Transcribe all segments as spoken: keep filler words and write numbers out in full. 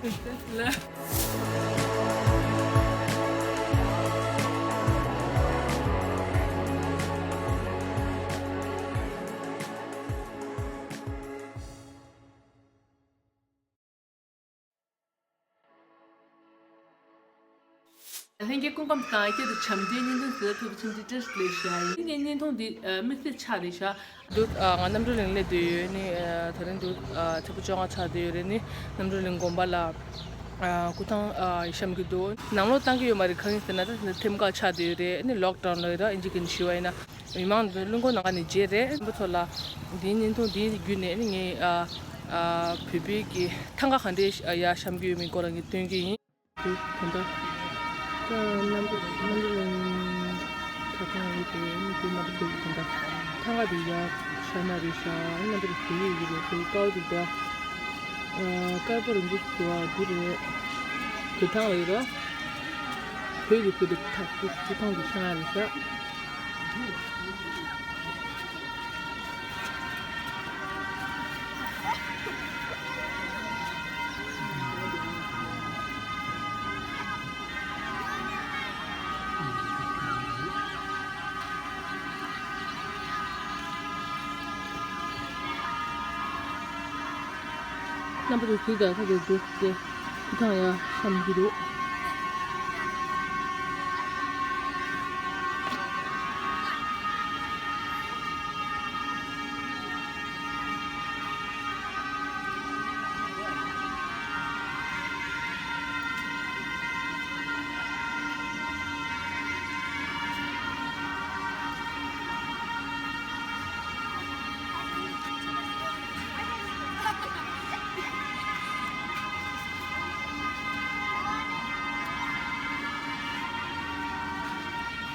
ལ། ལྷན་རྒྱས་སྐུ་ཁམས་བཟང་། སྐྱིད་དུ་བྱམས་བརྩེའི་བརྙན་ཐུང་བཟོས་ཐུབ་པ་ཆེན་པོའི་བཀྲ་ཤིས་བདེ་ལེགས་ཞུ་ཡ་ཡིན། ངའི་བརྙན་ཐུང་འདི་དམིགས་བསལ་ཆགས་རེད་ཤག་འདུག་ང་རྣམ་གྲོལ་གླིང་སླེབས་བསྡད་ཡོད་ནི། ད་རིང་འདུག་ཚེས་པ་བཅོ་ལྔ་ཆགས་བསྡད་ཡོད་རེད་ནི། རྣམ་གྲོལ་གླིང་དགོན་པ་ལ་སྐུ་ཐང་བཤམས་ཀྱི་འདུག་ནང་ལོགས་བཏང་གི་ཡོད་མ་རེད། གང་ཡིན་ཟེར་ན་ད་ཐེམ་ཀ་ཆགས་བསྡད་ཡོད་རེད་ནི། ལོག་ཌའུན་ལ་ཡོད་ར། ཨིན་ཇི་སྐད་ནས་ཞུ་བ་ཡིན་ན། མི་མང་གླིང་སྐོར་ནང་ནས་མཇལ་རེད། རྣམ་པ་ཚོ་ལ་འདིའི་བརྙན་ཐུང་འདི་བརྒྱུད་ནས་ནི་ངས་བོད་པའི་གི་ཐང་ག་ག་འདྲའི་ཡར་བཤམས་ཀྱི་ཡོད་མེད་སྐོར་ལ་ངས་སྟོན་གྱི་ཡིན། དེ་ད་ལྟ་ད་རྣམ་པ་རྣམ་པ་ལ་ཁ་ཚང་ཡོད་དེ་ནི་དེ་རྣམ་པ་ཚོ་ད་ལྟ་ཐང་ག་དེ་ཡར་བཤམས་ན་རེད་ཤག་རྣམ་པ་ཚོ་དེ་ཡོད་ཀྱི་རེད། དེ་དཀར་པོ་དེ་ད་དཀར་པོ་རིན་པོ་ཆེ་བ་འདི་རེད། བོད་ཐང་ལ་ཡོད་ར། བོད་ཀྱི་བོད་དེ་ཐ་དེ་ཐང་དེ་བཤམས་ན་རེད་ཤག་རྣམ་པ་ཚོ་གཟིགས་དང་། ཁ་ཚོ་འདུག་སྟེ། སྐུ་ཐང་ཡར་བཤམས་ཀྱི་འདུག་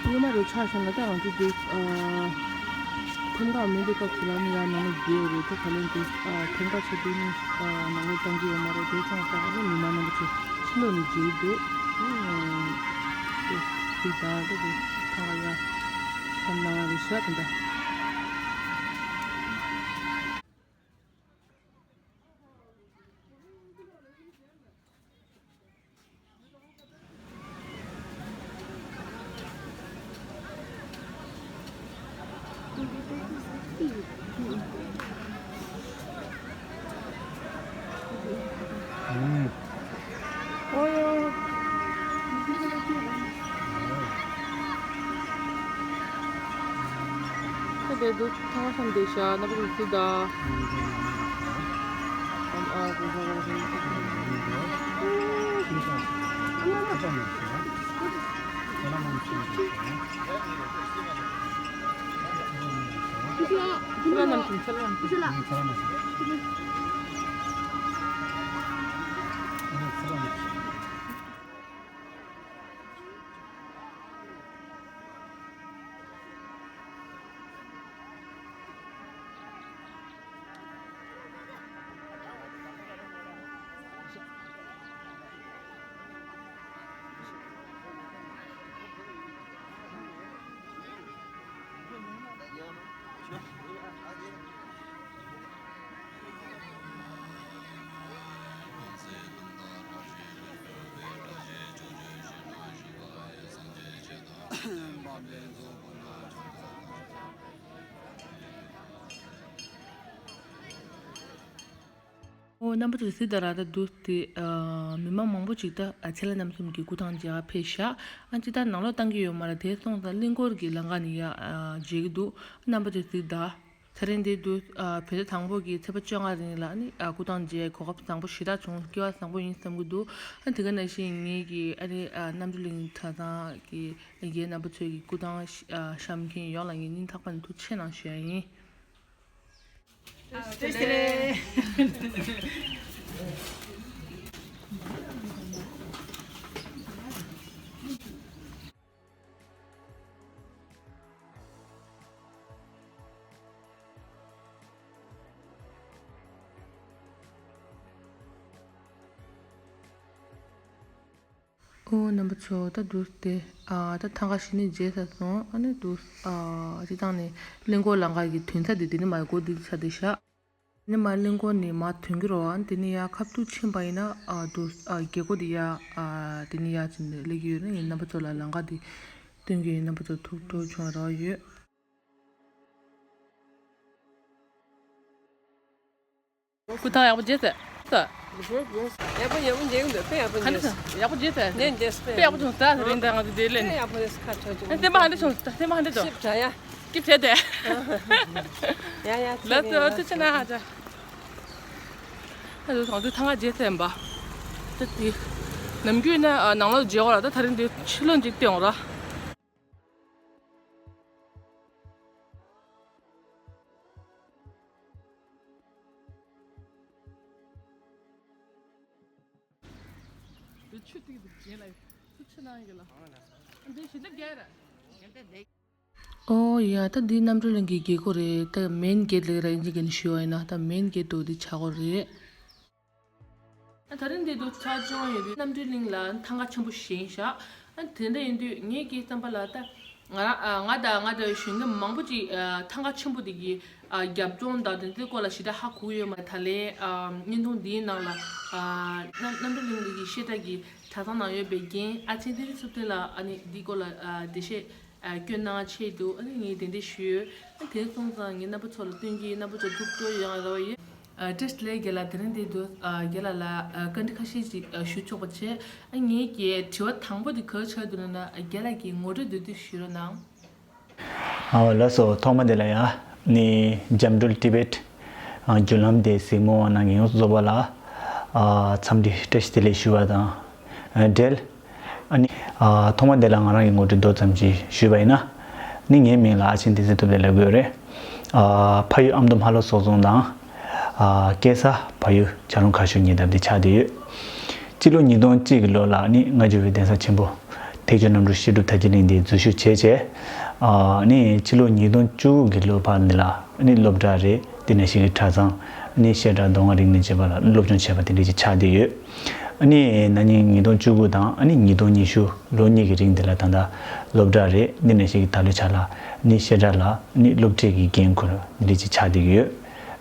སྔོན་མ་རུ་ཆགས་བཞིན་ལ་ད་ང་ཚོ་འདི་ཨ་ཐེམ་ཀ་མི་འདི་སྐབས་སུ་ལ་ནི་ཡར་ནང་ལ་རྒྱས་རེད། ད་ག་ལན་འདི་ཨ་ཐེམ་ཀ་ཆེ་འདི་ནི་ཨ་ནང་ལ་བཏང་གི་ཡོད་མ་རེད། དེ་སོང་ཙང་ཨ་ནི་མི་མང་རྣམ་པ་ཚོ་ཕྱི་ལོགས་ནས་མཇལ་འདུག་ཨ་དེ་ད་ད་དེ་ཐང་ག་ཡར་བཤམས་གནང་བ་རེད་ཤག་དེ་འདྲ། ཁ་བདེ་འདུག་ཐང་བཤམས་བསྡད་ཤག་རྣམ་པ་ཚོ་གཟིགས་དང་། ཨོ་རྣམ་པ་ཚོ་གཟིགས་དང་། ར་ད་འདུག་སྟེ་ཨ་མི་མང་མང་པོ་ཅིག་ད་ཨ་ཚེ་ལྷ་རྣམ་གསུམ་གྱི་སྐུ་ཐང་མཇལ་ག་ཕེབས་ཤག་ཨ་ཅི་ད་ནང་ལོགས་བཏང་གི་ཡོད་མ་རེད། དེ་སོང་ཙང་གླིང་སྐོར་གྱི་ལམ་ཁ་ནས་ཡར་ཨ་མཇལ་གྱི་འདུག་རྣམ་པ་ཚོ་གཟིགས་དང་། ཚེ་རིང་འདི་དུས་ཨ་བོད་ཟླ་དང་པོ་གི་ཚེས་པ་བཅོ་ལྔ་རིང་ལ་ནི་ཨ་སྐུ་ཐང་མཇལ་གོ་སྐབས་བཟང་པོ་ཞེ་དྲག་བྱུང་། སྐལ་བ་བཟང་པོ་ཡིན་བསམ་གྱི་འདུག་ཨ་དེ་ག་ནང་བཞིན་ངེད་ཀྱི་ཨ་རི་ཨ་རྣམ་གྲོལ་གླིང་གྲྭ་ཚང་གི་རྒན་རྣམ་པ་ཚོས་ཀྱི་སྐུ་ཐང་ཨ་བཤམས་མཁན་ཡོངས་ལ་ངས་སྙིང་ཐག་པ་ནས་ཐུགས་རྗེ་ཆེ་གནང་ཞུ་ཡ་ཡིན། ཨོ་རྣམ་པ་ཚོ་ད་འདུག་སྟེ་ཨ་ད་ཐང་ག་གཞི་ནས་མཇལ་ཚར་སོང་། ཨ་ནི་འདུག་ཨ་སྤྱིར་བཏང་ནས་གླིང་སྐོར་ལམ་ཁ་གི་ཐོན་ས་དེ་དེ་ནས་མར་སྒོ་འདི་ཆགས་བསྡད་ཤག་ནི་མར་གླིང་སྐོར་ནས་མར་ཐོན་གྱི་རེད་བ། དེ་ནས་ཡར་ཁ་ཐུག་ཕྱིན་པ་ཡིན་ན་ཨ་འདུག་ཨ་རྒྱལ་སྒོ་དེ་ཡར་ཨ་དེ་ནས་ཡར་ཕྱིན་ནས་སླེབས་ཀྱི་ཡོད་ན་ཡིན། རྣམ་པ་ཚོ་ལ་ལམ་ཁ་དེ་སྟོན་གྱི་ཡིན། རྣམ་པ་ཚོ་ཐུགས་སྤྲོ་བྱུང་རོགས་ཡོད། སྐུ་ཐང་ཡག་པོ་མཇལ་ཚར། ཡག་པོ་ཡག་པོ་མཇལ་གི་འདུག་དཔེ་ཡག་པོ་ག་འདྲ་མཇལ་སོང་། ཡག་པོ་མཇལ་ཚར། ངས་མཇལ་སོང་། དཔེ་ཡག་པོ་བྱུང་ད་དེ་རིང་ད་ང་ཚོ་དེ་ལས་ནས། དཔེ་ཡག་པོ་རེད། ཁ་ཆོ་ཆོ། ཨ་སྟོན་པ་ཧ་འདྲ་བྱུང་། སྟོན་པ་ཧ་འདྲ་འདུག་སྐྱིད་བྱས་ཏེ། ཡ་ཡ། ལགས་སོ། ཐུགས་རྗེ་ཆེ་གནང་། ཨ་ཅག་ཨ་ཅག་ང་ཚོ་ཐང་ག་མཇལ་ཚར་ཡིན་པ། ད་དེ་ནམ་རྒྱུན་ན་ནང་ལོགས་མཇལ་བ་ལ། ད་དེ་རིང་དེ་ཕྱི་ལོགས་ཅིག་སྟོན་འོང་ར། ཆུ་ཏིག་ཏིག་བྱིན་ལ་ཐུགས་ཆུ་ནང་གི་ལ། འདི་ཞིག་འདི་རྒྱལ་ར། ཨོ་ཡ། ད་འདི་རྣམ་གྲོལ་གླིང་གི་རྒྱལ་སྒོ་རེད། ད་མེན་གེ་ཊི་ལབ་ཀྱི་ར། ཨིན་ཇི་སྐད་ནས་ཞུས་པ་ཡིན་ན་ད་མེན་གེ་ཊི་འདུག་འདི་ཆག་སྒོ་རེད། ཨ་ད་རིང་འདི་འདུག་ཆ་ཆུང་ཡོད་དུས་རྣམ་གྲོལ་གླིང་ལ་ཐང་ག་ཆེན་པོ་བཞེངས་ཤག་ཨ་དེ་འདྲ་ཡིན་དུས་ངའི་གི་བསམ་པ་ལ་ད་ང་རང་ཨ་ང་དང་ང་འདྲ་བའི་གཞོན་སྐྱེས་མང་པོ་ཅིག་ཨ་ཐང་ག་ཆེན་པོ་དེ་གི་ཨ་རྒྱབ་ལྗོངས་དང་དེ་ཚོའི་སྐོར་ལ་ཞེ་དྲག་ཧ་གོ་གི་ཡོད་མ་རེད། ད་ལན་ཨ་བརྙན་ཐུང་འདིའི་ནང་ལ་ཨ་རྣམ་རྣམ་གྲོལ་གླིང་འདི་གི་བཤད་གྲྭ་གི་གྲྭ་ཚང་ནང་ཡོད་པའི་རྒན་ཨ་ཆེན་བསྟན་འཛིན་ཚུལ་ཁྲིམས་ལགས་ཨ་ནི་འདིའི་སྐོར་ལ་ཨ་འགྲེལ་བཤད་ཨ་སྐྱོན་གནང་ཆེད་དུ་ཨ་ནི་ངས་དེ་འདྲ་ཞུས་ཡོད། ཨ་དེ་སོང་ཙང་ངས་རྣམ་པ་ཚོ་ལ་སྟོན་གྱི་ཡིན། རྣམ་པ་ཚོ་ཐུགས་སྤྲོ་ཡོང་བ་རེ་བ་ཡོད། ཨ་བཀྲ་ཤིས་བདེ་ལེགས་རྒན་ལགས། དེ་རིང་འདི་འདུག་ཨ་རྒན་ལགས་ལ་ཨ་བཀའ་འདྲི་ཁ་ཤས་ཅིག་ཨ་ཞུ་ཆོག་པ་བྱས། ཨ་ངའི་གི་དྲི་བ་དང་པོ་འདི་ག་རེ་ཆགས་འདུག་ལབ་ན། ཨ་རྒན་ལགས་ཀྱི་ངོ་སྤྲོད་མདོར་བསྡུས་ཞུ་རོགས་གནང་། ཨ་ལགས་སོ། ཐོག་མ་དེ་ལ་ཡ་ནི་འཇམ་སྒྲོལ་ཊི་བེཊ་ཨ་བརྒྱུད་ལམ་དེ་གཟིགས་མོ་བ་རྣམས་ཀྱི་ཡོངས་སུ་རྫོགས་པ་ལ་ཨ་འཚམས་འདྲི་བཀྲ་ཤིས་བདེ་ལེགས་ཞུ་བ་དང་། ཨ་འབྲེལ། ཨ་ནི། ཨ་ཐོག་མ་དེ་ལ་ང་རང་གི་ངོ་སྤྲོད་མདོ་ཙམ་ཅིག་ཞུས་པ་ཡིན་ན། ནི་ངའི་མིང་ལ་ཨ་ཆེན་བསྟན་འཛིན་ཐུབ་བདེ་ལབ་ཀྱི་ཡོད་རེད། ཨ་ཕ་ཡུལ་ཨ་མདོ་མ་ལྷོ་སོག་རྫོང་དང་། ཨ་སྐྱེས་ས་ཕ་ཡུལ་བྱ་རུང་ཁ་ཤོར་ཉེ་འདབས་དེ་ཆགས་བསྡད་ཡོད། སྤྱི་ལོ་ཉིས་སྟོང་གཅིག་གི་ལོ་ལ་ནི་སྔ་འགྱུར་བའི་གདན་ས་ཆེན་པོ་ཐེག་མཆོག་རྣམ་གྲོལ་བཤད་སྒྲུབ་དར་རྒྱས་གླིང་འདི་འཛུལ་ཞུགས་བྱས་རྗེས། ཨ་ནི་སྤྱི་ལོ་ཉིས་སྟོང་བཅུ་དགུ་གི་ལོ་བར་འདི་ལ་ནི་སློབ་གྲྭ་རེད། དེ་ནང་བཞིན་གྱི་གྲྭ་ཚང་། ནི་བཤད་གྲྭ། མདོ་སྔགས་རིག་གནས་བཅས་པ་ལ་སློབ་སྦྱོང་བྱས་པ་དེ་འདྲ་ཅིག་ཆགས་བསྡད་ཡོད། ཨ་ནི་ན་ནིང་ཉིས་སྟོང་བཅུ་དགུ་དང་ཨ་ནི་ཉིས་སྟོང་ཉི་ཤུ་ལོ་གཉིས་ཀྱི་རིང་འདི་ལ་ད་ལྟ་སློབ་གྲྭ་རེད། འདི་ནང་བཞིན་གྱི་ད་ལོའི་ཆ་ལ་ནི་བཤད་གྲྭ་ལ་ནི་སློབ་ཁྲིད་ཀྱི་འགན་ཁུར་འདི་འདྲ་ཅིག་ཆགས་བསྡད་ཀྱི་ཡོད།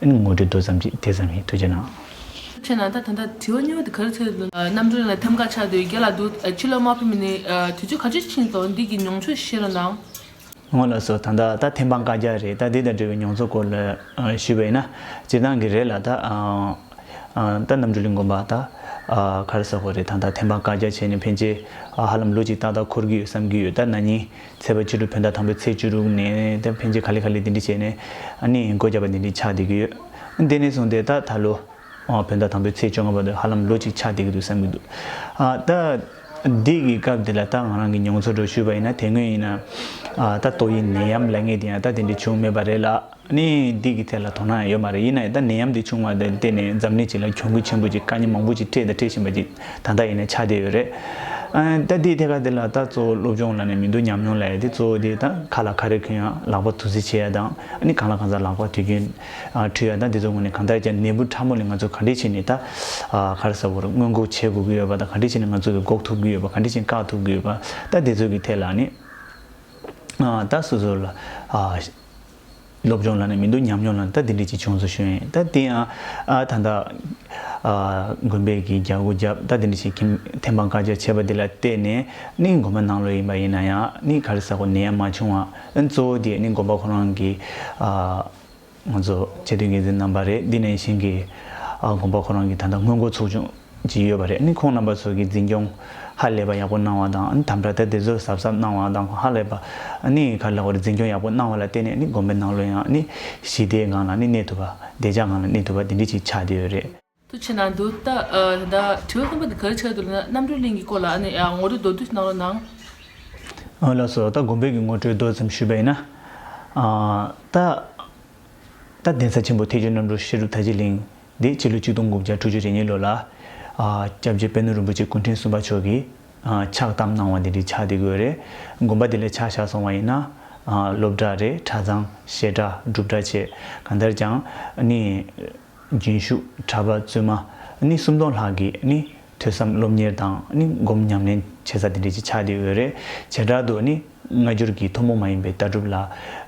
ཨ་ནི་ངོ་སྤྲོད་མདོ་ཙམ་ཅིག་དེ་ཙམ་ཡིན། ཐུགས་རྗེ་གནང་། ཐུགས་རྗེ་གནང་། ད་ད་ལྟ་དྲི་བ་གཉིས་པ་དེ་ག་རེ་ཆགས་འདུག་རྣམ་གྲོལ་ལ་ཐེམ་ཀ་ཆགས་དུས་རྒན་ལགས་འདུག་ཕྱི་ལོགས་མ་ཕེབས་མིན་ནས་དུས་ཚོད་ག་ཚོད་ཕྱིན་སོང་། འདི་གི་མྱོང་ཚོར་བཤད་རོགས་གནང་། འོ་ལགས་སོ། ད་ལྟ་ད་ཐེམ་སྤང་བཀའ་རྒྱ་རེད། ད་འདི་དང་འབྲེལ་བའི་མྱོང་ཚོར་སྐོར་ལ་ཨ་ཞུས་པ་ཡིན་ན། སྤྱིར་བཏང་གི་རེད་ལ། ད་ཨ་ཨ་ད་རྣམ་གྲོལ་གླིང་དགོན་པ་ད་ཨ་ག་རེ་ཟེར་དགོས་རེད། ད་ལྟ་ཐེམ་སྤང་བཀའ་རྒྱ་བྱས་ནས་ཕན་ཆད་ཨ་ཧ་ལམ་ལོ་གཅིག་ཏག་ཏག་འཁོར་གྱི་ཡོད་བསམ་གྱི་ཡོད། ད་ན་ནིང་ཚེས་པ་བཅུ་དྲུག་བོད་ཟླ་དང་པོའི་ཚེས་བཅུ་དྲུག་ནས་ད་ཕན་ཆད་ག་ལེ་ག་ལེ་འདི་འདྲ་བྱས་ནས་ཨ་ནི་སྒོ་བརྒྱབ་པ་འདི་འདྲ་ཆགས་བསྡད་ཀྱི་ཡོད། འདི་ནས་བཟུང་སྟེ་ད་ད་ལོ་ཨ་བོད་ཟླ་དང་པོའི་ཚེས་བཅོ་ལྔ་བར་དུ་ཧ་ལམ་ལོ་གཅིག་ཆགས་བསྡད་ཀྱི་འདུག་བསམ་གྱི་འདུག་ཨ་ད་འདི་གི་སྐབས་འདི་ལ་ད་ང་རང་གི་མྱོང་ཚོར་འདྲ་ཞུས་པ་ཡིན་ན། དེ་སྔོན་ཡིན་ན་ཨ་ད་ཏོག་དབྱིབས་ནད་ཡམས་ལབ་མཁན་དེ་ཡང་ད་དེ་འདྲ་བྱུང་མེད་པ་རེད་ལ། ཨ་ནི་འདི་གི་ཐད་ལ་དོ་སྣང་ཡང་ཡོད་མ་རེད། ཡིན་ན་ཡང་ད་ནད་ཡམས་འདི་བྱུང་བ་དང་བརྟེན་ནས་འཛམ་གླིང་སྤྱི་ལ་གྱོང་གུན་ཆེན་པོ་ཅིག་དཀའ་ངལ་མང་པོ་ཅིག་འཕྲད་དང་འཕྲད་བཞིན་པ་ཅིག་ད་ལྟ་ཡིན་ན་ཆགས་བསྡད་ཡོད་རེད། ཨ་ད་འདིའི་ཐད་ཀ་འདི་ལ་ད་གཙོ་བོ་སློབ་སྦྱོང་ལབ་ནས་མི་འདུག་ཉམས་མྱོང་ལབ་ཡ་དེ་གཙོ་བོ་དེ་ད་ཁ་ལ་ཁ་རས་གོན་ཡ། ལག་པ་དུག་རྫས་བྱེད་ཡ་དང་། ཨ་ནི་གང་ལ་གང་འཚམ་ལག་པ་དུས་རྒྱུན་ཨ་འཁྲུད་ཡ་དང་། དེ་ཚོ་ངོས་ནས་གང་ལྟར་ཀྱང་ནད་འབུ་ཕྲ་མོ་ལས་ང་ཚོ་ག་འདྲས་བྱས་ནས་ད་ཨ་ག་རེ་ཟེར་དགོས་རེད། སྔོན་འགོག་བྱེད་དགོས་ཀྱི་ཡོད་པ་དང་། ག་འདྲས་བྱས་ནས་ང་ཚོ་གིས་འགོག་ཐུབ་ཀྱི་ཡོད་པ། ག་འདྲས་བྱས་ནས་བཀག་ཐུབ་ཀྱི་ཡོད་པ། ད་དེ་ཚོ་གི་ཐད་ལ་ནི་ཨ་ད་སོ་སོ་ལ་ཨ་སློབ་སྦྱོང་ལབ་ནས་མི་འདུག་ཉམས་མྱོང་ལབ་ནས་ད་དེ་འདྲས་ཅིག་བྱུང་སོང་ཞུ་ཡིན། ད་དེ་ཡང་ཨ་ད་ལྟ་ཨ་དགོན་པས་ཀྱི་རྒྱ་སྒོ་བརྒྱབ། ད་དེ་འདྲས་ཅིག་ཁྱིམ་ཐེམ་སྤང་བཀའ་རྒྱ་བྱས་པ་དེ་ལ་བརྟེན་ནས་ནི་དགོན་པ་ནང་ལོགས་ཡིན་པ་ཡིན་ན་ཡང་ནི་ག་རེ་ཟེར་དགོས། ནད་ཡམས་མ་བྱུང་བ། ཨ་གཙོ་བོ་དེ་ནི་དགོན་པ་ཁོ་རང་གི་ཨ་ང་ཚོ་ཆེ་མཐོའི་འགན་འཛིན་རྣམ་པ་རེད། འདི་ནང་བཞིན་གྱི་ཨ་དགོན་པ་ཁོ་རང་གི་ད་ལྟ་སྔོན་འགོག་ཚོགས་ཆུང་ཅིག་ཡོད་པ་རེད། ཨ་ནི་ཁོང་རྣམ་པ་ཚོ་གིས་འཛིན་སྐྱོང་ཧ་ལས་པ་ཡག་པོ་གནང་བ་དང་། ཨ་ནི་དམ་དྲག་ད་དེ་ཚོ་གཟབ་གཟབ་གནང་བ་དང་། ཧ་ལས་པ་ཨ་ནི་ག་རེ་ལབ་དགོས་རེད། འཛིན་སྐྱོང་ཡག་པོ་གནང་བ་ལ་བརྟེན་ནས་ཨ་ནི་དགོན་པའི་ནང་ལོགས་ཡང་ཨ་ནི་ཞི་བདེའི་ངང་ལ་ཨ་ནི་གནས་ཐུབ་པ། བདེ་འཇགས་ངང་ལ་གནས་ཐུབ་པ་དེ་འདྲ་ཅིག་ཆགས་བསྡད་ཡོད་རེད། ཐུགས་རྗེ་གནང་འདུག་ད་ཨ་ད་དྲི་བ་གསུམ་པ་འདི་ག་རེ་ཆགས་འདུག་ལབ་ན། རྣམ་གྲོལ་གླིང་གི་སྐོར་ལ་ཨ་ནི་ཨ་ངོ་སྤྲོད་མདོར་བསྡུས་གནང་རོགས་གནང་། ཨ་ལགས་སོ། ད་དགོན་པའི་གི་ངོ་སྤྲོད་མདོ་ཙམ་ཞུས་པ་ཡིན་ན། ཨ་ད་ད་གདན་ས་ཆེན་པོ་ཐེག་མཆོག་རྣམ་གྲོལ་བཤད་སྒྲུབ་དར་རྒྱས་གླིང་འདི་སྤྱི་ལོ་ཆིག་སྟོང་དགུ་བརྒྱ་དྲུག་ཅུ་རེ་གཉིས་ལོ་ལ་ཨ་སྐྱབས་རྗེ་པད་ནོར་རིན་པོ་ཆེ་སྐུ་ཕྲེང་གསུམ་པ་མཆོག་གིས་ཨ་ཕྱག་བཏབ་གནང་བ་འདི་འདྲ་ཆགས་བསྡད་ཀྱི་ཡོད་རེད། དགོན་པ་འདི་ལ་ཆ་བཞག་སོང་བ་ཡིན་ན་ཨ་སློབ་གྲྭ་རེད། གྲྭ་ཚང་། བཤད་གྲྭ། སྒྲུབ་གྲྭ་བཅས་གང་ལྟར་ཀྱང་ནི་རྒྱུན་ཞུགས་གྲྭ་པ་བཙུན་མ་ནི་སུམ་སྟོང་ལྷག་གིས་ནི་ཐོས་བསམ་སློབ་གཉེར་དང་ནི་སྒོམ་ཉམས་ལེན་བྱེད་ས་དེ་འདྲ་ཅིག་ཆགས་བསྡད་ཡོད་རེད། བྱེ་བྲག་ཏུ་ནི་སྔ་འགྱུར་གྱི་ཐུན་མོང་མ་ཡིན་པའི་ལྟ་གྲུབ་ལ་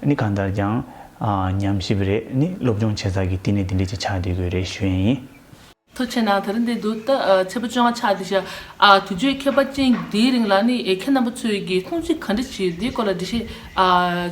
ནི་གང་ལྟར་ཀྱང་ ཨ་ཉམས་ཞིབ་རེད། ནི་སློབ་སྦྱོང་བྱེད་ས་གི་བསྟི་གནས་དེ་འདྲ་ཅིག་ཆགས་བསྡད་ཀྱི་ཡོད་རེད་ཞུ་ཡ་ཡིན། ཐུགས་རྗེ་གནང་། དེ་རིང་འདི་འདུག་ད་ཨ་ཚེས་པ་བཅོ་ལྔ་ཆགས་བསྡད་ཤག་ཨ་དུས་ཚོད་ཁྱད་པར་ཅན་འདིའི་རིང་ལ་ནི་ཨེ་ཁྱེད་རྣམ་པ་ཚོས་ཀྱི་མཐོང་ཚུལ་ག་འདྲ་ཅིག་འདིའི་སྐོར་ལ་འགྲེལ་བཤད་ཨ་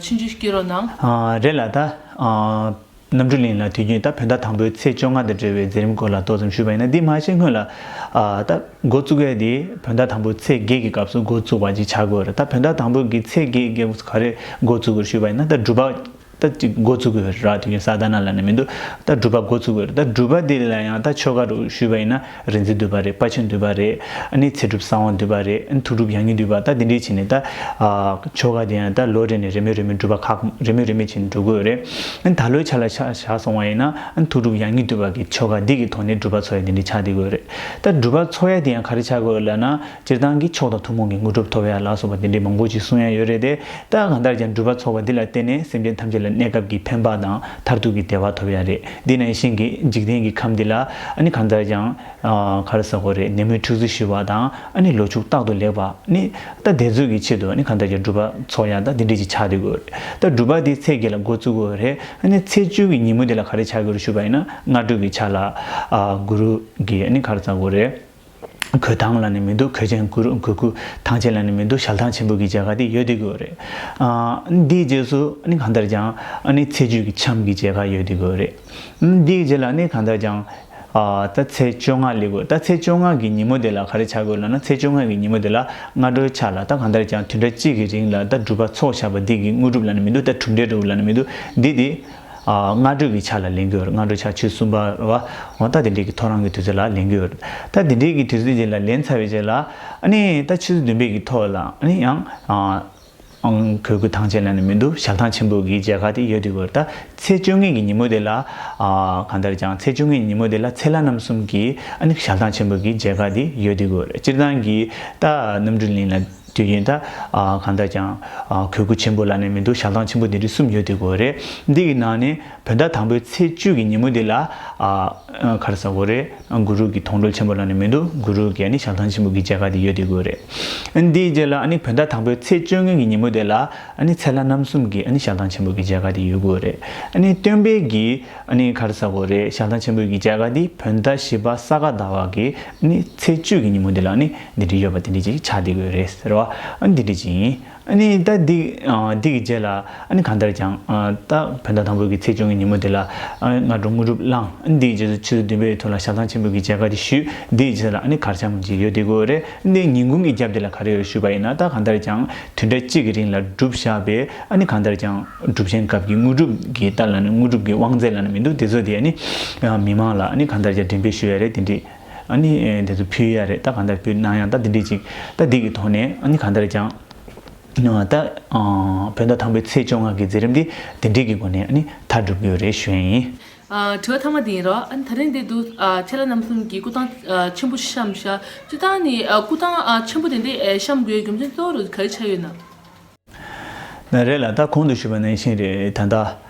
ཆུང་ཆུང་ཞིག་སྐྱོན་རོགས་གནང་། ཨ་རེད་ལ། ད་ཨ་རྣམ་གྲོལ་གླིང་ལ་དུས་རྒྱུན་ད་བོད་ཟླ་དང་པོའི་ཚེས་བཅོ་ལྔ་དང་འབྲེལ་བའི་མཛད་རིམ་སྐོར་ལ་ཏོག་ཙམ་ཞུས་པ་ཡིན་ན། འདི་མ་ཤེས་སྔོན་ལ་ཨ་ད་འགོ་བཙུགས་ཡས་དེ་བོད་ཟླ་དང་པོའི་ཚེས་བརྒྱད་ཀྱི་སྐབས་སུ་འགོ་བཙུགས་པ་ཅིག་ཆགས་དགོས་རེད། ད་བོད་ཟླ་དང་པོ་གི་ཚེས་བརྒྱད་ཀྱི་སྐབས་སུ་ག་རེ་འགོ་བཙུགས་དགོས་ཞུས་པ་ཡིན་ན། ད་སྒྲུབ་པ་ད་ཅིག་འགོ་བཙུགས་དགོས་རེད། དུས་རྒྱུན་ས་ད་ན་ལ་ནི་མི་འདུག་ད་སྒྲུབ་པ་འགོ་བཙུགས་དགོས་རེད། ད་སྒྲུབ་པ་འདི་ལ་ཡང་ད་ཆོ་ག་རུ་ཞུས་པ་ཡིན་ན་རིག་འཛིན་འདུས་པ་རེད། དཔའ་ཆེན་འདུས་པ་རེད། ཨ་ནི་ཚེ་སྒྲུབ་གསང་བ་འདུས་པ་རེད། ཨ་ནི་ཐུགས་སྒྲུབ་ཡང་སྙིང་འདུས་པ། ད་འདི་འདྲས་བྱས་ནས་ད་ཨ་ཆོ་ག་དེ་ཡང་ད་ལོ་རེ་ནས་རེ་མོས་རེ་མོས་སྒྲུབ་པ་ཁག་རེ་མོས་རེ་མོས་བྱས་ནས་འགྲོ་དགོས་རེད། ཨ་ནི་ད་ལོའི་ཆ་ལ་ཆ་བཞག་སོང་བ་ཡིན་ན། ཨ་ནི་ཐུགས་སྒྲུབ་ཡང་སྙིང་འདུས་པ་གི་ཆོ་ག་འདི་གི་ཐོག་ནས་སྒྲུབ་པ་འཚོགས་ཡ་འདི་འདྲས་ཆགས་བསྡད་དགོས་རེད། ད་སྒྲུབ་པ་འཚོགས་ཡ་དེ་ཡང་ག་རེ་ཆགས་དགོས་ལབ་ན། སྤྱིར་བཏང་གི་མཆོག་དང་ཐུན་མོང་གི་དངོས་གྲུབ་ཐོབ་ཡ་ལ་སོགས་པ་དེ་འདྲའི་མང་པོ་ཅིག་གསུང་ཡ་ཡོད་རེད་དེ། ད་གང་ལྟར་ཀྱང་སྒྲུབ་པ་ཚོགས་པ་འདི་ལ་བརྟེན་ནས་སེམས་ཅན་ཐམས་ཅད་ལ་གནས་སྐབས་ཀྱི་ཕན་པ་དང་མཐར་ཐུག་གི་བདེ་བ་ཐོབ་ཡ་རེད། འདི་ནང་བཞིན་གྱི་འཇིག་རྟེན་གྱི་ཁམས་འདི་ལ་ཨ་ནི་གང་ལྟར་ཀྱང་ཨ་ག་རེ་ཟེར་དགོས་རེད། ནད་མུག་འཁྲུག་རྩོད་ཞི་བ་དང་། ཨ་ནི་ལོ་ཕྱུགས་རྟག་ཏུ་ལེགས་པ། ནི་ད་དེ་ཚོ་གི་ཆེད་དུ་ཨ་ནི་གང་ལྟར་ཀྱང་སྒྲུབ་པ་ཚོགས་ཡ་ད་འདི་འདྲས་ཅིག་ཆགས་བསྡད་དགོས་རེད། ད་སྒྲུབ་པ་འདི་ཚེས་བརྒྱད་ལ་འགོ་བཙུགས་དགོས་རེད། ཨ་ནི་ཚེས་བཅུ་གི་ཉིན་མོ་འདི་ལ་ག་རེ་ཆགས་དགོས་རེད་ཞུས་པ་ཡིན་ན། སྔ་དྲོ་གི་ཆ་ལ་ཨ་གུ་རུ་གི་ཨ་ནི་ག་རེ་ཟེར་དགོས་རེད། གོས་ཐང་ལབ་ནི་མི་འདུག་གོས་ཆེན་གུ་རུ་གོས་སྐུ་ཐང་ཆེན་ལབ་ནི་མི་འདུག་ཞལ་ཐང་ཆེན་པོ་གི་མཇལ་ཁ་དེ་ཡོད་བསྡད་ཀྱི་ཡོད་རེད། ཨ་འདིའི་རྗེས་སུ་ཨ་ནི་གང་ལྟར་ཀྱང་ཨ་ནི་ཚེས་བཅུ་གི་འཆམ་གྱི་མཇལ་ཁ་ཡོད་བསྡད་ཀྱི་ཡོད་རེད། ཨ་འདིའི་རྗེས་ལ་ཨ་ནི་གང་ལྟར་ཀྱང་ཨ་ད་ཚེས་བཅོ་ལྔ་སླེབས་ཀྱི་ཡོད། ད་ཚེས་བཅོ་ལྔ་གི་ཉིན་མོ་དེ་ལ་ག་རེ་ཆགས་ཀྱི་ཡོད་ལབ་ན། ཚེས་བཅོ་ལྔ་གི་ཉིན་མོ་དེ་ལ་སྔ་དྲོའི་ཆ་ལ་ད་གང་ལྟར་ཀྱང་དུས་འདྲ་གཅིག་གི་རིང་ལ་ད་སྒྲུབ་པ་ཚོགས་བཞག་པ་འདི་གི་དངོས་གྲུབ་ལབ་ནི་མི་འདུག་ད་གྲུབ་འབྲས་འདྲ་བོ་ལབ་ནི་མི་འདུག་འདི་དེ། ཨ་སྔ་དྲོ་གི་ཆ་ལ་ལེན་གྱི་ཡོད་རེད། སྔ་དྲོ་ཆ་ཆུ་གསུམ་པ་རེད་བ། འོ་ད་དེ་འདྲའི་གི་ཐོ་རངས་ཀྱི་དུས་ཚོད་ལ་ལེན་གྱི་ཡོད་རེད། ད་དེ་འདྲའི་གི་དུས་ཚོད་ཅིག་ལ་ལེན་ཚར་བའི་རྗེས་ལ་ཨ་ནི་ད་ཆུ་ཚོད་བདུན་པའི་གི་ཐོག་ལ་ཨ་ནི་ཡང་ཨ་ཨང་གོས་སྐུ་ཐང་ཆེན་ལབ་ནི་མི་འདུག་ཞལ་ཐང་ཆེན་པོ་གི་མཇལ་ཁ་དེ་ཡོད་བསྡད་ཀྱི་ཡོད་རེད། ད་ཚེས་བཅོ་ལྔའི་གི་ཉིན་མོ་དེ་ལ་ཨ་གང་ལྟར་ཀྱང་ཚེས་བཅོ་ལྔའི་ཉིན་མོ་དེ་ལ་ཚེ་ལྷ་རྣམ་གསུམ་གི་ཨ་ནི་ཞལ་ཐང་ཆེན་པོ་གི་མཇལ་ཁ་དེ་ཡོད་བསྡད་ཀྱི་ཡོད་རེད། སྤྱིར་བཏང་གི་ད་རྣམ་གྲོལ་གླིང་ལ་དུས་རྒྱུན་ད་ཨ་གང་ལྟར་ཀྱང་ཨ་གོས་སྐུ་ཆེན་པོ་ལབ་ནི་མི་འདུག་ཞལ་ཐང་ཆེན་པོ་འདི་འདྲའི་གསུམ་ཡོད་བསྡད་ཀྱི་ཡོད་རེད། འདི་གི་ནང་ནས་བོད་ཟླ་དང་པོའི་ཚེས་བཅུ་གི་ཉིན་མོ་འདི་ལ་ཨ་ག་རེ་ཟེར་དགོས་རེད། གུ་རུ་གི་མཐོང་གྲོལ་ཆེན་པོ་ལབ་ནི་མི་འདུག་གུ་རུ་གི་ཨ་ནི་ཞལ་ཐང་ཆེན་པོ་གི་མཇལ་ཁ་དེ་ཡོད་བསྡད་ཀྱི་ཡོད་རེད། ཨ་ནི་འདིའི་རྗེས་ལ་ཨ་ནི་བོད་ཟླ་དང་པོའི་ཚེས་བཅོ་ལྔ་གི་ཉིན་མོ་དེ་ལ་ཨ་ནི་ཚེ་ལྷ་རྣམ་གསུམ་གི་ཨ་ནི་ཞལ་ཐང་ཆེན་པོ་གི་མཇལ་ཁ་དེ་ཡོད་ཀྱི་ཡོད་རེད། ཨ་ནི་སྟོན་པའི་གི་ཨ་ནི་ག་རེ་ཟེར་དགོས་རེད། ཞལ་ཐང་ཆེན་པོ་གི་མཇལ་ཁ་འདི་བོད་ཟླ་བཞི་པ་ས་ག་ཟླ་བ་གི་ཨ་ནི་ཚེས་བཅུ་གི་ཉིན་མོ་འདི་ལ་ཨ་ནི་འདི་འདྲ་ཡོད་པ་དེ་འདྲ་ཅིག་ཆགས་བསྡད་ཀྱི་ཡོད་རེད་ཟེར་བ། ཨ་ནི་འདི་འདྲ་ཅིག་ཡིན། ཨ་ནི་ད་འདི་ཨ་འདི་གི་རྗེས་ལ་ཨ་ནི་གང་ལྟར་ཀྱང་ཨ་ད་བོད་ཟླ་དང་པོ་གི་ཚེས་བཅོ་ལྔའི་ཉིན་མོ་འདི་ལ་ཨ་སྔ་དྲོ་དངོས་གྲུབ་བླངས། ཨ་ནི་འདི་གི་རྗེས་སུ་ཆུ་ཚོད་བདུན་པའི་ཐོག་ལ་ཞལ་ཐང་ཆེན་པོ་གི་མཇལ་ཁ་དེ་ཞུས། འདི་གི་རྗེས་ལ་ཨ་ནི་གར་འཆམ་ཅིག་ཡོད་བསྡད་ཀྱི་ཡོད་རེད། ཨ་ནི་ཉིན་གུང་གི་རྒྱབ་དེ་ལ་ག་རེ་ཡོད་ཞུས་པ་ཡིན་ན། ད་གང་ལྟར་ཀྱང་དུས་འདྲ་གཅིག་གི་རིང་ལ་སྒྲུབ་བཞག་པའི་ཨ་ནི་གང་ལྟར་ཀྱང་སྒྲུབ་ཆེན་སྐབས་ཀྱི་དངོས་གྲུབ་ཀྱི་རྟགས་ལབ་ནི་མི་འདུག་དངོས་གྲུབ་ཀྱི་དབང་རྫས་ལབ་ནི་མི་འདུག་དེ་ཚོ་དེ་ཨ་ནི་མི་མང་ལ་ཨ་ནི་གང་ལྟར་ཀྱང་འགྲེམས་སྤེལ་ཞུ་ཡ་རེད། དེ་འདྲས་ཨ་ནི་དེ་ཚོ་ཕུལ་ཡ་རེད། ད་གང་ལྟར་ཕུལ་གནང་ཡང་ད་དེ་འདྲས་ཅིག་ད་འདི་གི་ཐོག་ནས་ཨ་ནི་གང་ལྟར་ཀྱང་ད་བོད་ཟླ་དང་པོའི་ཚེས་བཅོ་ལྔ་གི་མཛད་རིམ་འདི་དེ་འདྲས་ཀྱི་སྒོ་ནས་ཨ་ནི་མཐའ་གྲུབ་ཀྱི་ཡོད་རེད་ཞུ་ཡ་ཡིན། ཨ་དྲི་བ་མཐའ་མ་དེ་ཡིན་རོགས། ཨ་ནི་ད་རིང་འདི་འདུག་ཨ་ཚེ་ལྷ་རྣམ་གསུམ་གྱི་སྐུ་ཐང་ཨ་ཆེན་པོ་བཤམས་ཤག་སྤྱིར་བཏང་ནི་ཨ་སྐུ་ཐང་ཨ་ཆེན་པོ་དེ་འདྲ་ཨེ་བཤམས་དགོས་རྒྱུ་མཚན་གཙོ་བོ་རུ་ག་རེ་ཆགས་ཡོད་ན། ན་རེད་ལ། ད་གོང་དུ་ཞུས་པ་ནང་བཞིན་རེད། ད་ལྟ་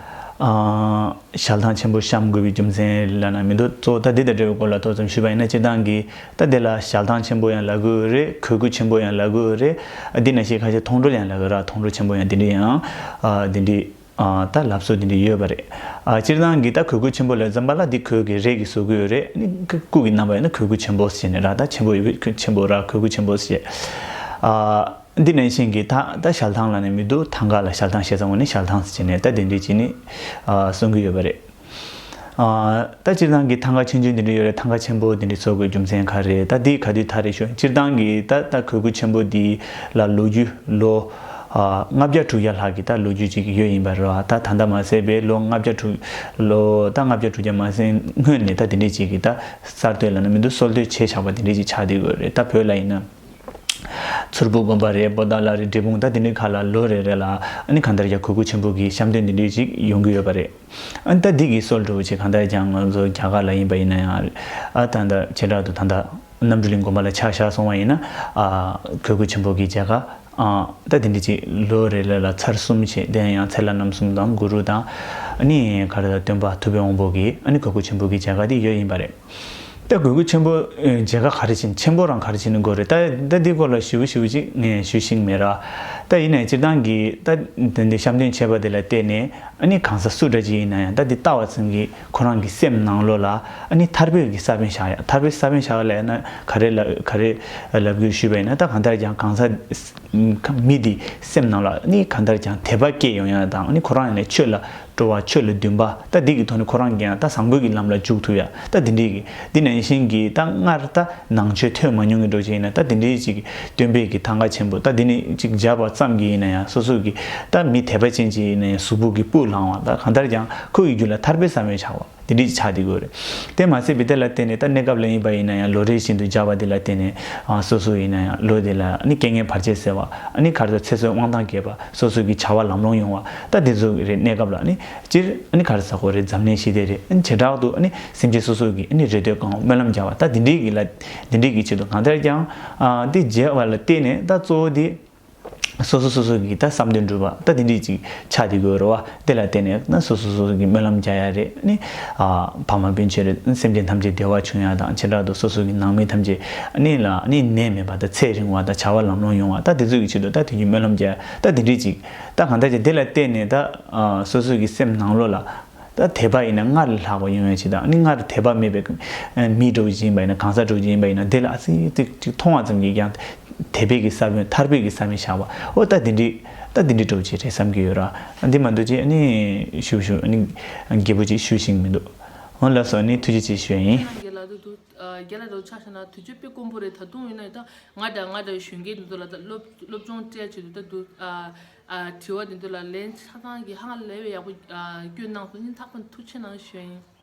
ཨ་ཞལ་ཐང་ཆེན་པོ་བཤམས་དགོས་པའི་རྒྱུ་མཚན་ལབ་ན་མི་འདུག་གཙོ་བོ་ད་འདི་དང་འབྲེལ་བའི་སྐོར་ལ་ཏོག་ཙམ་ཞུས་པ་ཡིན་ན། སྤྱིར་བཏང་གི་ད་འདི་ལ་ཞལ་ཐང་ཆེན་པོ་ཡང་ལབ་ཀྱི་ཡོད་རེད། གོས་སྐུ་ཆེན་པོ་ཡང་ལབ་ཀྱི་ཡོད་རེད། ཨ་འདི་ནང་བཞིན་ཁ་ཤས་མཐོང་གྲོལ་ཡང་ལབ་ཀྱི་ཡོད་རེད། མཐོང་གྲོལ་ཆེན་པོ་ཡང་འདི་འདྲ་ཡང་ཨ་འདི་འདྲ། ཨ་ད་ལབ་སྲོལ་འདི་འདྲ་ཡོད་པ་རེད། ཨ་སྤྱིར་བཏང་གི་ད་གོས་སྐུ་ཆེན་པོ་ལབ་ཙམ་པ་ལ་འདི་གོས་ཀྱི་རས་ཀྱིས་བཟོ་གི་ཡོད་རེད། ཨ་ནི་སྐུ་གི་རྣམ་པ་ཡིན་ན་གོས་སྐུ་ཆེན་པོ་ཟེར་ནས་ར། ད་ཆེན་པོ་ཡོད་པའི་ཆེན་པོ་ར། གོས་སྐུ་ཆེན་པོ་ཟེར། ཨ་འདི་ནང་བཞིན་གྱི་ད་ད་ཞལ་ཐང་ལབ་ནས་མི་འདུག་ཐང་ག་ལ་ཞལ་ཐང་བཤད་ཙམ་པ་ནི་ཞལ་ཐང་ཟེར་ནས་ད་དེ་འདྲ་ཅིག་ནི་ཨ་གསུང་གི་ཡོད་པ་རེད། ཨ་ད་སྤྱིར་བཏང་གི་ཐང་ག་ཆུང་ཆུང་འདི་འདྲ་ཡོད་རེད། ཐང་ག་ཆེན་པོ་འདི་འདྲ་བཟོ་དགོས་རྒྱུ་མཚན་ག་རེ་རེད། ད་འདི་ག་དུས་ཐག་རེད་ཞུ། སྤྱིར་བཏང་གི་ད་ད་གོས་སྐུ་ཆེན་པོ་འདི་ལ་ལོ་རྒྱུས་ལོ་ཨ་ལྔ་བརྒྱ་དྲུག་བརྒྱ་ལྷག་གི་ད་ལོ་རྒྱུས་ཅིག་ཡོད་ཡིན་པ་རེད་བ། ད་ད་ལྟ་མ་ཟད་པའི་ལོ་ལྔ་བརྒྱ་དྲུག་ལོ་ད་ལྔ་བརྒྱ་དྲུག་བརྒྱ་མ་ཟིན་སྔོན་ནས་ད་དེ་འདྲས་ཅིག་གི་ད་གསར་གཏོད་ལབ་ན་མི་འདུག་གསོལ་གཏོད་བྱས་བཞག་པ་དེ་འདྲས་ཅིག་ཆགས་བསྡད་ཡོད་རེད། ད་བོད་ལ་ཡིན་ན་མཚུར་ཕུ་དགོན་པ་རེད། པོ་ཏཱ་ལ་རེད། འབྲས་སྤུངས། ད་དེ་འདྲའི་ཁག་ལ་ལོ་རེ་རེ་ལ་ཨ་ནི་གང་ལྟར་ཡ་གོས་སྐུ་ཆེན་པོ་གི་བཤམས་སྟོན་དེ་འདྲས་ཅིག་ཡོང་གི་ཡོད་པ་རེད། ཨ་ནི་ད་འདི་གི་སྲོལ་འདྲ་བོ་ཅིག་གང་ལྟར་ཀྱང་ང་ཚོ་རྒྱ་གར་ལ་ཡིན་པ་ཡིན་ན་ཡང་ཨ་ད་ལྟ་བྱེ་བྲག་ཏུ་ད་ལྟ་རྣམ་གྲོལ་གླིང་དགོན་པ་ལ་ཆ་བཞག་སོང་བ་ཡིན་ན་ཨ་གོས་སྐུ་ཆེན་པོ་གི་མཇལ་ཁ་ཨ་ད་དེ་འདྲ་ཅིག་ལོ་རེ་རེ་ལ་ཚར་གསུམ་བྱས། དེ་ཡང་ཚེ་ལྷ་རྣམ་གསུམ་དང་གུ་རུ་དང་ཨ་ནི་ག་རེ་ད་སྟོན་པ་ཐུབ་པའི་དབང་པོ་གི་ཨ་ནི་གོས་སྐུ་ཆེན་པོ་གི་མཇལ་ཁ་དེ་ཡོད་ཡིན་པ་རེད། ད་དགོས་མཁོ་ཆེན་པོ་མཇལ་ཁ་ག་རེ་བྱེད་ཆེན་པོ་རང་ག་རེ་བྱེད་ནི་དགོས་རེད། ད་ད་འདི་སྐོར་ལ་ཞིབ་པོ་ཞིབ་པོ་ཅིག་ངས་ཞུ་ཤེས་མེད་ར། ད་ཡིན་ནའི་སྤྱིར་བཏང་གི་ད་དེ་འདི་བཤམས་སྟོན་བྱས་པ་དེ་ལ་བལྟས་ནས་ཨ་ནི་གང་ཟག་སུ་འདྲ་ཅིག་ཡིན་ན་ཡང་ད་འདི་ལྟ་བ་ཙམ་གྱིས་ཁོ་རང་གི་སེམས་ནང་ལོགས་ལ་ཨ་ནི་ཐར་པའི་གི་ས་བོན་བཞག་ཡ། ཐར་པའི་ས་བོན་བཞག་ལབ་ན་ག་རེ་ལབ་ག་རེ་ལབ་དགོས་ཞུས་པ་ཡིན་ན། ད་གང་ལྟར་ཀྱང་གང་ཟག་མི་དེ་སེམས་ནང་ལ་ཨ་ནི་གང་ལྟར་ཀྱང་དད་པ་སྐྱེ་ཡོང་ཡ་དང་ཨ་ནི་ཁོ་རང་ཡང་ནས་ཆོས་ལ་སྤྲོ་བ། ཆོས་ལ་འདུན་པ། ད་འདི་གི་ཐོག་ནས་ཁོ་རང་གིས་ཡང་ད་བཟང་པོའི་གི་ལམ་ལ་འཇུག་ཐུབ་ཡ། ད་འདི་འདྲའི་གི་འདི་ནང་བཞིན་གྱི་ད་སྔར་ད་ནང་ཆོས་ཐོས་མ་མྱོང་གི་འགྲོ་ཅིག་ཡིན་ན་ད་འདི་འདྲའི་ཅིག་སྟོན་པའི་གི་ཐང་ག་ཆེན་པོ་ད་འདི་ནས་ཅིག་མཇལ་བ་ཙམ་གྱིས་ཡིན་ན་ཡང་སོ་སོ་གི་ད་མི་དད་པ་ཅན་ཅིག་ཡིན་ན་ཡང་གཟུགས་པོ་གི་སྤུ་ལངས་བ། ད་གང་ལྟར་ཀྱང་ཁོ་ཡི་རྒྱུད་ལ་ཐར་པའི་ས་བོན་ཆགས་པ་འདི་འདྲའི་ཅིག་ཆགས་བསྡད་ཀྱི་ཡོད་རེད། དེ་མ་ཟད་པའི་དེ་ལ་བརྟེན་ནས་ད་གནས་སྐབས་ལ་ཡིན་པ་ཡིན་ན་ཡང་ལོ་རེ་བཞིན་དུ་མཇལ་བ་འདི་ལ་བརྟེན་ནས་ཨ་སོ་སོ་ཡིན་ན་ཡང་ལོ་དེ་ལ་ནི་རྐྱེན་ངན་བར་ཆད་སེལ་བ། ཨ་ནི་ག་རེ་ཟེར་ཚེ་བསོད་དབང་ཐང་རྒྱས་པ། སོ་སོ་གི་བྱ་བ་ལམ་ལྷོང་ཡོང་བ། ད་དེ་ཚོ་རེད། གནས་སྐབས་ལ་ནི་སྤྱིར་ཨ་ནི་ག་རེ་ཟེར་དགོས་རེད། འཛམ་གླིང་ཞི་བདེ་རེད། ཨ་ནི་བྱེ་བྲག་ཏུ་ཨ་ནི་སེམས་ཅན་སོ་སོ་གི་ཨ་ནི་རེ་འདོད་བསྐང་བ། སྨོན་ལམ་རྒྱག་པ། ད་དེ་འདྲའི་གི་ལ་དེ་འདྲའི་གི་ཆེད་དུ་གང་ལྟར་ཀྱང་ཨ་འདི་མཇལ་བ་ལ་བརྟེན་ནས་ད་གཙོ་བོ་དེ་སོ་སོ་སོ་སོ་གི་ད་བསམ་དོན་འགྲུབ་པ་ད་དེ་འདྲའི་ཅིག་ཆགས་བསྡད་ཀྱི་ཡོད་རེད་བ། དེ་ལ་བརྟེན་ནས་ན་སོ་སོ་སོ་སོ་གི་སྨོན་ལམ་རྒྱག་ཡ་རེད། ཨ་ནི་ཨ་ཕ་མ་སྤུན་མཆེད་རེད། སེམས་ཅན་ཐམས་ཅད་བདེ་བ་བྱུང་ཡ་དང་བྱེ་བྲག་ཏུ་སོ་སོ་གི་ནང་མི་ཐམས་ཅད་ཨ་ནི་ལ་ཨ་ནི་ནད་མེད་པ་དང་ཚེ་རིང་བ་དང་བྱ་བ་ལམ་ལྷོང་ཡོང་བ་ད་དེ་ཚོ་གི་ཆེད་དུ་ད་དེ་གི་སྨོན་ལམ་རྒྱག་ཡ་ད་དེ་འདྲའི་ཅིག་ད་གང་ལྟར་ཅིག་དེ་ལ་བརྟེན་ནས་ད་ཨ་སོ་སོ་གི་སེམས་ནང་ལོགས་ལ་ད་དད་པ་ཡིན་ན་སྔར་ལས་ལྷག་པ་ཡོང་ཡ་ཅིག་དང་ཨ་ནི་སྔར་དད་པ་མེད་པའི་མི་འདྲ་བོ་ཅིག་ཡིན་པ་ཡིན་ན་གང་ཟག་འདྲ་བོ་ཅིག་ཡིན་པ་ཡིན་ན་དེ་ལ་ཨ་ཙི་ཏིག་ཅིག་མཐོང་བ་ཙམ་གྱིས་ཀྱང་དད་པའི་གི་ས་བོན་ཐར་པའི་གི་ས་བོན་བཞག་པ། ཨོ་ད་དེ་འདྲི་ད་དེ་འདྲི་འདྲ་བོ་ཅིག་རེད་བསམ་གྱི་ཡོད་ར། འདི་མ་གཏོགས་ཅིག་ཨ་ནི་ཞུ་ཞུ་ཨ་ནི་རྒྱས་པོ་ཅིག་ཞུ་ཤེས་མི་འདུག་ཨོ་ལགས་སོ། ཨ་ནི་ཐུགས་རྗེ་ཆེ་ཞུ་ཡ་ཡིན། རྒན་ལགས་འདུག་འདུག་རྒན་ལགས་འདུག་ཆ་བཞག་ན་དུས་ཚོད་དཔེ་དཀོན་པོ་རེད། ད་དུང་ཡིན་ན་ད་ང་འདྲ་ང་འདྲ་གཞོན་སྐྱེས་འདི་ཚོ་ལ་ད་སློབ་སློབ་སྦྱོང་སྤྲད་བྱེད་དུ་ད་འདུག་ཨ་ཨ་དྲི་བ་འདི་ཚོ་ལ་ལན་ཆ་ཚང་གི་ཧ་ལས་པའི་ཡག་པོ་ཨ་སྐྱོན་གནང་སོང་། སྙིང་ཐག་པ་ནས་ཐུགས་ཆེ་གནང་ཞུ་ཡ་ཡིན།